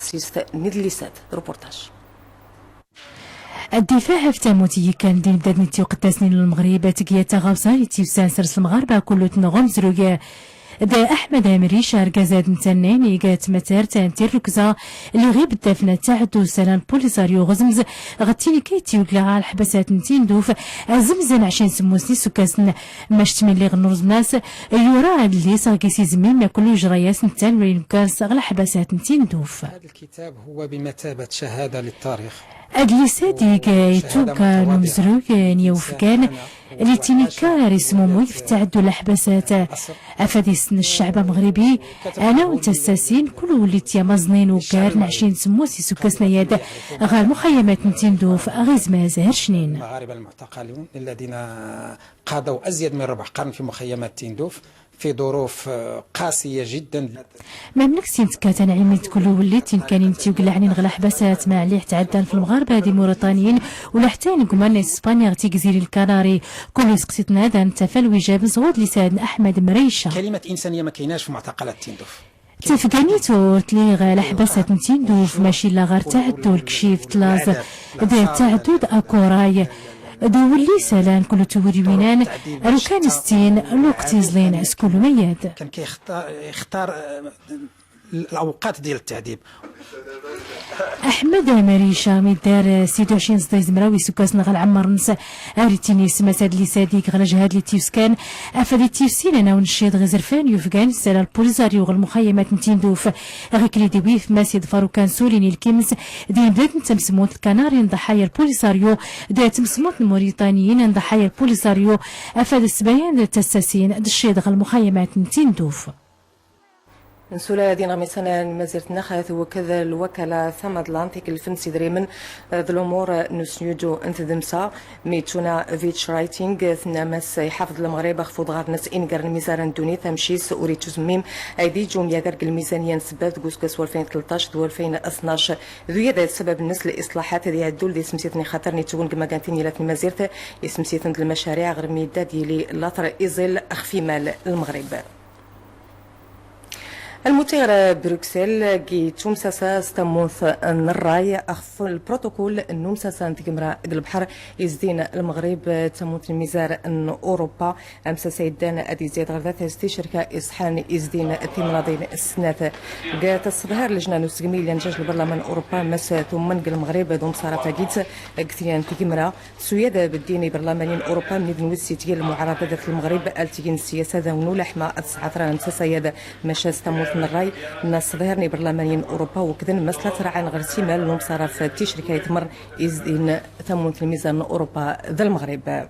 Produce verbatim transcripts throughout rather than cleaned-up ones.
Sist n idlisat, reportage. Ddifaaɛ ɣef tmurt i yekkan d-inbdad n tiwqt-a snin n Lmeɣrib, tgiyat taɣawsa i tifsan sers Lmeɣarba kullu-ten ɣ umzrug. D Aḥmed Amric, argaz ad ntannayn i ga tmatart n tirrukza, lli ɣ-ibdda fna taɛddu sala n Polisario ɣ-zmz ɣ tinika i tiwgla ɣer lḥbasat n Tinduf, azemz n ɛecrin semmus n isukkasen. Mac tmilli ɣ nurẓ-nas, yura adlis ɣ gis izmim kullu ijrayat n tanwla n ukkas ɣ lḥbasat n Tinduf. هذا الكتاب هو بمثابة شهادة للتاريخ. Adlis-adi ig itugga n umzrug n yiwefgan, lli tinika ar ismumuy f taɛddu n lḥbasat. Afad issn ccɛb ameɣribi, anaw n tassasin, kullu wlli t-yamaẓnin uggar n ɛecrin semmus isukkasen-ayad ɣer lmuxayyamat n Tinduf ɣ izmaz ar cnin. المغاربة المعتقلون الذين قضوا أزيد من ربع قرن في مخيمات تندوف في ظروف، آه، قاسية جدًا. Mamlk sin tekka tanɛimit kullu wlli tinkanin tiwglaɛnin ɣ lḥbasat, ma lli tɛaddan f Lmeɣarba d Imuriṭaniyin, ula ḥta inegman n Ispanya ɣ tigzirin Lkanari. Kullu seqsitna dan tafal wijab n sɣud lisad n Aḥmed Mrayca. كلمة إنسانية ما كايناش في معتقلات تندوف. Tafganit ur tli ɣer lḥbasat n Tinduf, mac illa ɣer taɛddu n lkcif tlaẓ d taɛddu d akuray. D wlli salan kullu tiwuriwinan, lukan stin lweqt iẓlin s kullu mayyad. كان كيختار، يختار، آه، الأوقات ديال التعذيب. Aḥmed Mrayca, mi dar sid u ɛecrin sḍiz mraw isukkasen ɣer lɛemmar-ns, ar itini isma-s adlis-adi ɣ lejhad lli tifskan, afad itifsin anaw n cciḍ ɣ izerfan yufgan sala n Lpolisario ɣ lmuxayyamat n Tinduf. Ɣiklli d-iwwi f mass iḍfar ukansul ini lkims d inbdad n temsmunt Lkanari n ḍaḥaya n Lpolisario, d temsmunt n Imuriṭaniyin n ḍaḥaya n Lpolisario, afad ssbayan d tassasin d cciḍ ɣ lmuxayyamat n Tinduf. Nsula din ɣ misan n tmazirt-nneɣ, twekkeḍ lwakala tamaḍlant i ikellfen s idrimen d lumuṛ n usnudu n tdamsa, Mituna Vich Writing, tenna Mass iḥafeḍ n Lmeɣrib ɣef uḍɣar-nnes ineggren imizan n ddunit, amec-is ur ittuzammim, ad iǧǧ umyager deg lmizaniyya n ssebbat deg useggas n walfayn tleṭṭac d walfayn tnac. D uya d ssebab-nnes liṣlaḥat ad iɛeddu di tsemsit n ixaṭer n ittugen deg imagantin n yilad n tmazirt, issemsiten d lmacariɛ ɣer mi yedda ad yili later iẓil ɣef imal n Lmeɣrib. Lmutir Bruxelles, gi tumsasa s tammut n ṛṛay ɣef lprotokul n umsasa n tgemra g lbḥer, izdin Lmeɣrib tammut n mizar n Urupa. Amsasa iddan ad izzyad ɣer dat s ticerka iṣḥan izdin timnaḍin snat. G tasḍhir lejna n usegmi illan jaj lbarlaman n Urupa, Mass tummen g Lmeɣrib d umṣaraf-agi g tnya n tgemra. S uyad beddin ibarlamaniyen n Urupa, mnid n wis itgin lmuɛaraḍa dat Lmeɣrib, altgin ssiyasa dawen ulaḥma ad sɛaṭran amsasa-yad, maca s tammut n ṛṛay n asḍhir n ibarlamaniyen n Urupa, wekden mass la ttraɛan ɣer simal n umṣaraf ticerka itmr izdin tammut n mizar n Urupa d Lmeɣrib.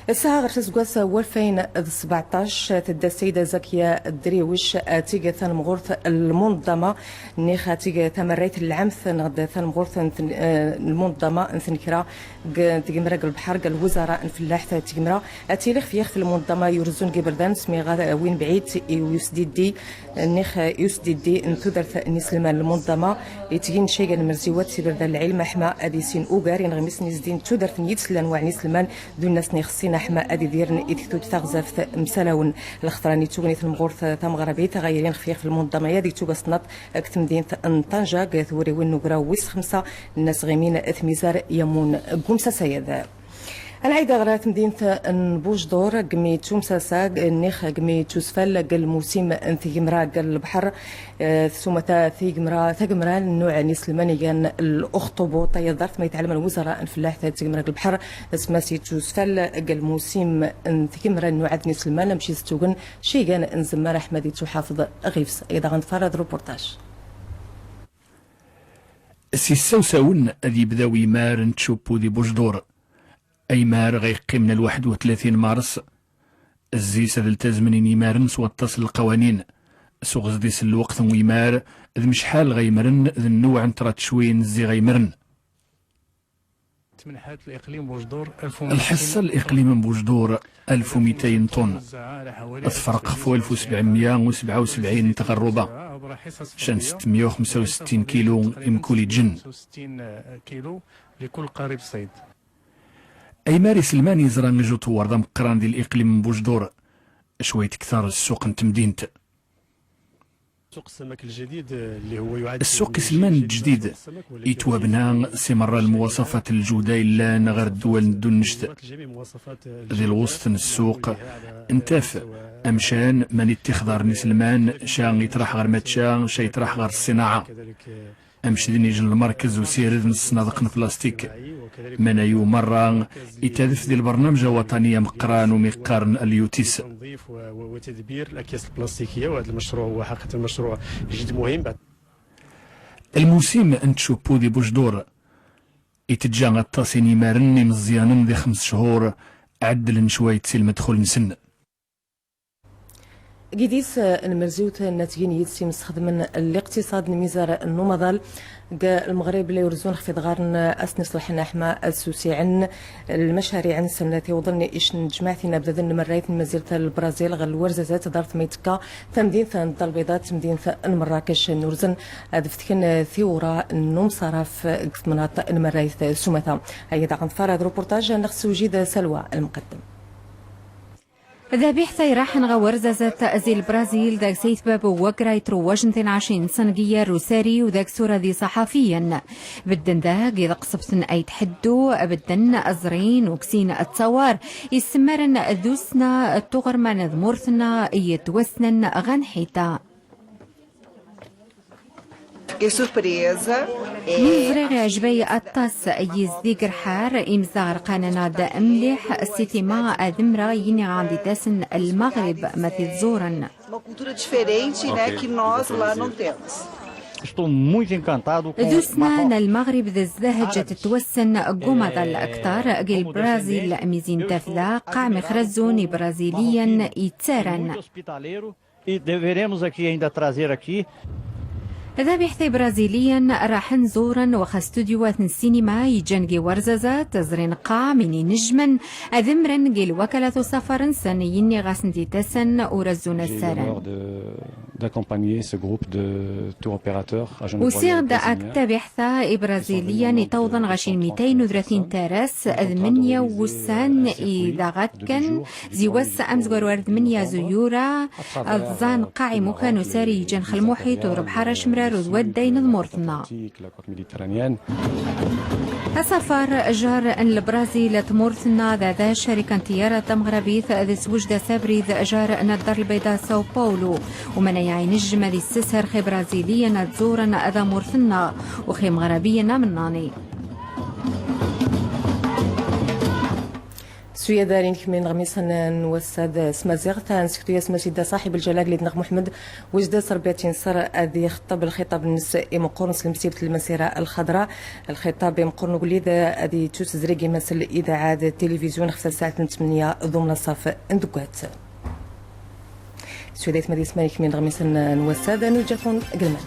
Ssaha ɣer sas deg wass n walfayn d sbeɛṭac, tedda Ssayda Zakiya Driwec ad tig tanemɣurt n lmunḍama, niɣ ad tig tamarrayt n lɛamt, neɣ d tanemɣurt n ten-, eh, lmunḍama n tnekra g tgemra g lbḥer g lwizara n flaḥt tgemra. Ad tili xef yixef n lmunḍama yurzun g iberdan, smiɣ win bɛid i usdiddi, niɣ i usdiddi n tudert n iselman. Lmunḍama itgin caygan merziwat s iberdan n lɛilm, aḥma ad isin ugar ineɣmisen izdin tudert n yidsellan wa n iselman d unnas-nni ixṣṣin aḥma ad idiren i tektut taɣzaft msalawen. Lxeḍra-nni ittugen i tnemɣurt tameɣrabit ɣa yilin xef yixef n lmunḍama-yad ittuga s tnaḍt g temdint n Ṭanja g twuriwin n ugraw wis xemsa n asɣim-in tmizar yamun g umsasa-yad. Ad nɛid ɣer temdint n Bujdor, g mi tumsasa, niɣ g mi tusfal g lmusim n tgemra g lbḥer, eh, tsumata tgemra, tgemra n nuɛ n iselman igan luxṭubuṭ, ay ḍart ma itɛelmen lwizara n flaḥt tgemra g lbḥer, asma s itusfal g lmusim n tgemra n nuɛ n iselman, amec-is ittugen caygan n zemmar aḥma ad ittuḥafeḍ ɣif-s. Ay daɣen tfarad reportage. S isawsawen ad ibda wimar n tcuppu di Bujdor. Aymar ɣa iqqimen lwaḥed u tlatin mars. Zzi-s ad ltazmen inimaren s waṭas n lqawanin, s uɣezdi-s n lweqt n wimar, d mecḥal ɣa imren d nnuɛ n tratcwin zzi ɣa imren. Lḥeṣṣa n liqlim n Bujdor alef u mitayn ṭun. Tefreq ɣef walef u sebɛemya u sebɛa u sebɛin n tɣerruba. Can sett mya u xemsa u settin kilu i mkul iǧen. Aymar iselman iẓra ijutwar d ameqqran di liqlim n Bujdor, cwayt kter ssuq n temdint. Ssuq iselman ljdid itwabna s imṛṛa lmuwaṣafat ljuda illan ɣer ddwal n ddunjt. Di lwesṭ n ssuq ntaf amcan mani ixḍarn iselman, ca itraḥ ɣer matca, ca itraḥ ɣer ṣṣinaɛa. Amcdin ijn lmṛkez usired n ṣṣnaḍq n plastik. Manayu mṛṛa itadf di lbṛnamj awaṭani ameqqran umi qqarn alyotis. Lmusim n tcuppu di Bujdure itǧa aṭṭas inimarn imeẓẓyanen di xems chur ɛeddln cwayt si lmedxul-nsn. Gidis n merziwt n tgini yid-s imsxdmen liqtiṣad n mizar n umaḍal g lmeɣrib la yurzun xef iḍɣarn asn iṣlḥn aḥma ad susiɛn lmacariɛ-nsn tiwḍn ic n tjmaɛt inabdadn n mrayt n mazirt n lbrazil ɣer lwarzazat ḍart ma ittka tamdint n ḍalbiḍa d tmdint n mrakkec n urzen ad ftkn tiwra n umṣaraf g tmnaḍt n mrayt s umata. Aya daɣ nḍfar ad ruportaj nɣ s wjid salwa lmqddm. Dabiḥt-a iraḥn ɣa warzazat zi lbrazil dagsa itbab waggray truwaj n tinɛaci n sngiyar usari u dagsura di ṣaḥafiyen. Bddn dagi d qṣbtn ay tḥddu bddn ẓrin u ksin ttṣawar issmrn d usna d tuɣrma n tmurt-nna itwasnn ɣa nḥita. Min ẓriɣ iɛjb-ay aṭas yizdig rḥar imzdaɣ rqann-ad mliḥ s itima ad mrɣ yinni ɣa ɣand itasn lmaɣrib ma t-id-ẓurn. D usna n lmaɣrib d zzhj twassn g umaḍal aktar g lbrazil mi zin tafda qqaɛ mi xrazzun ibraziliyen ittarran. Dabiḥt ibraziliyen raḥn ẓurn waxxa studyuwat n ssinima iǧan gi warzazat ẓrin qqaɛ min injmn ad mrn gi lwakalat usafar-nsn yinni ɣa sn-d-itasn u razzun asarn. Usiɣ-d ak tabiḥt-a ibraziliyen itawḍn ɣa cin mitayn u dratin taras d mnya n wussan i daɣ akkn zi wass amzwaru ar tmnya zuyura. Ad ẓan qqaɛ imukan usari iǧan x lmuḥiṭ u lbḥar acmraru d wadday n tmurt-nna. Asafar jar n lbrazil tmurt-nna d ada carika n ṭṭiyara tamɣrabit d swjda s abrid jar n ddar lbayḍa Sao Paulo. U manaya injm ad issshar x ibraziliyen ad ẓurn tamurt-nna u x imɣrbiyen amnani. Suyada ri nkmil inɣmisn n wass-ad s tmaziɣt, ad nsektu i asma sidda ṣaḥib lǧala Agellid-nneɣ Muḥemmed, wejda s Rebbi ad t-inṣer, ad ixeṭṭeb lxiṭab-nnes imeqqurn s lemsibt n lmasira lxadra. Lxiṭab imeqqurn n ugellid ad ittusezrig i masl idaɛa d tilivizyun xef tsaɛt n tmenya d umnaṣaf n deggat. Suyada itmad isman ikmil inɣmisn n wass-ad, ad nujja-tun g lmal.